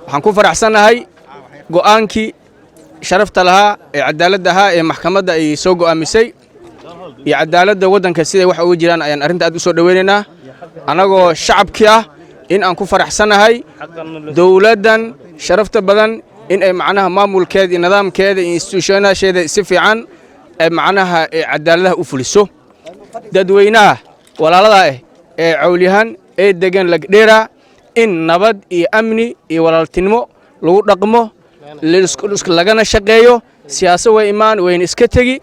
Waxaan ku faraxsannahay go'aankii sharafta lahaa ee cadaaladda ahaa ee maxkamadda ay soo go'aamisay iyo cadaaladda waddanka siday wax uga jiraan ayaan arrinta aad u soo dhoweynaynaa, annagoo shacabkii ah, in aan ku faraxsannahay dowladdan sharafta badan in ay macnaha maamulkeeda iyo nidaamkeeda iyo institutionasheeda si fiican ay macnaha cadaaladaha u fuliso. Dadweynaha walaalada ah ee cawlyahan ee degan Lagdheera in nabad iyo amni iyo walaaltinimo lagu dhaqmo, lagana shaqeeyo. Siyaasad way imaan, wayna iska tegi.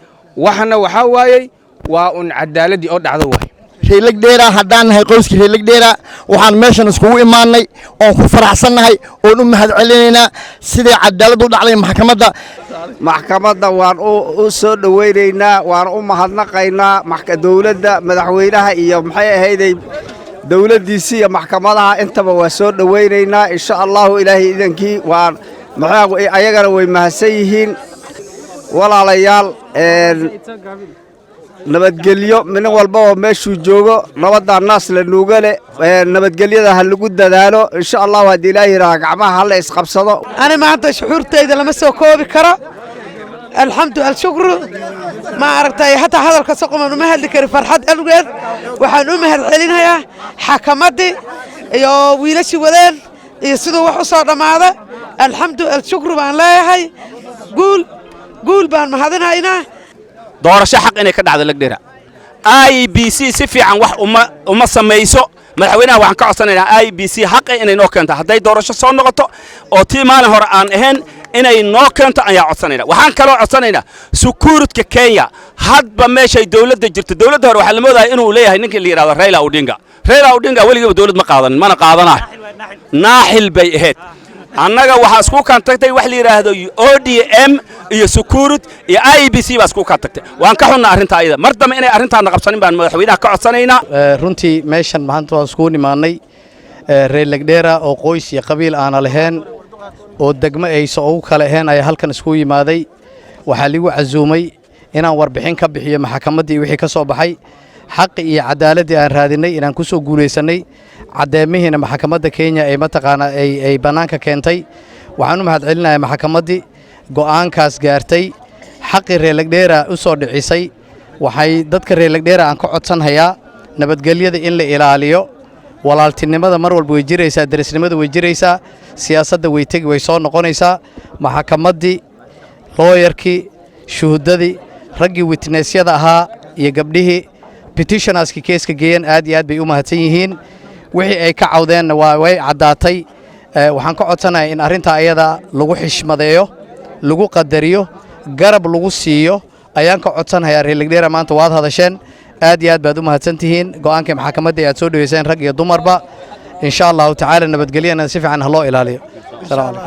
Waxna waxaa waayey waa un cadaaladdii oo dhacdo waay. Reer Lagdheera haddaan nahay, qoyskii reer Lagdheera, waxaan meeshan iskugu imaannay oon ku faraxsannahay oon u mahad celinaynaa siday cadaalad u dhacday maxkamadda. Maxkamadda waan u soo dhowaynaynaa, waan u mahadnaqaynaa dowladda, madaxweynaha iyo maxay ahayday dowladdiisii iyo maxkamadaha intaba waa soo dhowaynaynaa, insha Allahu, Ilaahay idankii. Waan ayagana way mahadsan yihiin. Walaalayaal, nabadgelyo nin walbaba meeshuu joogo, nabaddaa naas la nuuga leh, nabadgelyada ha lagu dadaalo, insha Allahu. Haddii Ilaah yidhaaha, gacmaha ha la isqabsado. Ani maanta shucuurtayda lama soo koobi karo. Alxamdu alshukru. Ma aragtay, hataa hadalka soqoman uma hadli karin farxad awgeed. Waxaan u mahad celinayaa xakamaddii iyo wiilashii wadeen iyo siduu wax u soo dhammaada. Alxamdu alshukru baan leeyahay. Guul, guul baan mahadinaynaa. Doorasho xaq inay ka dhacdo Lagdheera. IEBC si fiican wax uma samayso. Madaxweynaha waxaan ka codsanaynaa IEBC xaqa inay noo keento. Hadday doorasho soo noqoto oo tii maalin hore aan ahayn inay noo keento ayaa codsanayna. Waxaan kaloo codsanaynaa security-ka Kenya hadba meeshay dowladda jirto. Dowladda hore waxaa la moodaya inuu leeyahay ninkii la yidhahdo Raila Odinga. Raila Odinga weligiiba dowlad ma qaadanin, mana qaadanayo, naaxil bay ahayd. Annaga waxaa isku kan tagtay wax la yidhaahdo ODM iyo security iyo IEBC baa isku kan tagtay. Waan ka xunnaa arrintaa ayada. Mar dambe inay arrintaana qabsanin baan madaxweynaha ka codsanaynaa. Runtii meeshan maanta waan iskugu nimaannay reer Legdheera oo qoys iyo qabiil aana lahayn oo degmo aysa ugu kale ahayn ayaa halkan iskugu yimaaday. Waxaa liigu casuumay inaan warbixin ka bixiyo maxkamaddii wixii ka soo baxay, xaqi iyo cadaaladdii aan raadinay inaan ku soo guulaysannay, caddeemihiina maxkamadda Kenya ay mataqaanaa ay bannaanka keentay. Waxaan u mahad celinayaa maxkamaddii go'aankaas gaartay, xaqii reer Legdheera u soo dhicisay. Waxay dadka reer Legdheera aan ka codsanhayaa nabadgelyada in la ilaaliyo. Walaaltinimada mar walba way jiraysaa, derisnimada way jiraysaa, siyaasadda way tegi, way soo noqonaysaa. Maxkamaddii, looyarkii, shuhudadii, raggii witnessyada ahaa iyo gabdhihii petitionerskii keeska geeyeen aad iyo aad bay u mahadsan yihiin. Wixii ay ka cawdeenna waa way caddaatay. Waxaan ka codsanayaa in arrintaa ayada lagu xishmadeeyo, lagu qadariyo, garab lagu siiyo ayaan ka codsanhayaa. Reer Legdheera, maanta waad hadasheen, aad iyo aad baad u mahadsan tihiin. Go'aankii maxkamadda aad soo dhoweyseen, rag iyo dumarba, insha Allahu tacaala, nabadgelyana si fiican ha loo ilaaliyo. Salaam calaykum.